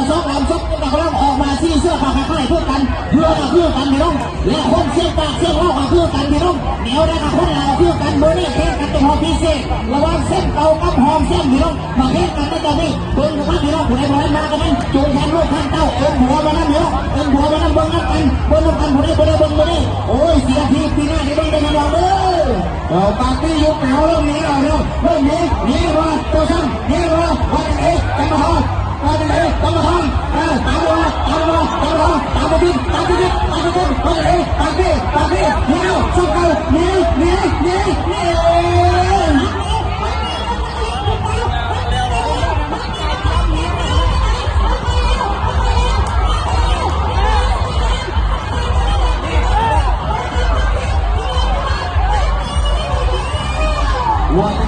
ສອງລຳສົບກຳລັງອອກມາ ສີ່ເສື້ອກໍຄ້າຍໆຄືກັນ ເພື່ອກໍຄືກັນພີ່ນ້ອງ ແລະຄົນຊຽງປາກຊຽງລາວກໍຄືກັນພີ່ນ້ອງ ແນວໃດກໍຄົນລາວຄືກັນ ມື້ນີ້ແຂ່ງກັນເປັນຮອບພິເສດ ລະຫວ່າງແຊມເກົ່າກັບຮອງແຊມພີ່ນ້ອງ ມາແຂ່ງກັນໃນຕອນນີ້ ເບິ່ງກັນມາພີ່ນ້ອງ ຜູ້ໃດບໍ່ທັນມາກໍແມ່ນ ຈູງແຂນລູກແຂນເຕົ້າ ເອີ້ນຜົວມານຳພີ່ນ້ອງ ເອີ້ນຜົວມານຳ ເບິ່ງນຳກັນ ເບິ່ງນຳກັນ ຜູ້ໃດບໍ່ໄດ້ເບິ່ງມື້ນີ້ ໂອ້ຍ ເສຍທີບປີໜ້າໄດ້ເບິ່ງເດີພີ່ນ້ອງເດີ. ເອົາ ປາກນີ້ຢູ່ແຖວເລີ່ມໜີແລ້ວເນາະ ເລີ່ມໜີ ໜີວ່າເຈົ້າຊ້ຳ ໜີວ່າ ວ່າຈັ່ງໃດກຳມະທອນ ວ່າຈັ່ງໃດກຳມະທອນ ເອີ ຕາມວ່າ ຕາມວ່າ ກຳມະທອນ ຕາມບໍ່ຕິດ ຕາມບໍ່ຕິດ ຕາມບໍ່ຕິດ ວ່າຈັ່ງໃດ ປາກນີ້ ປາກນີ້ ໜີແລ້ວ ຊ້ຳເກົ່າ ໜີ ໜີ ໜີ ໜີ. ວ່າ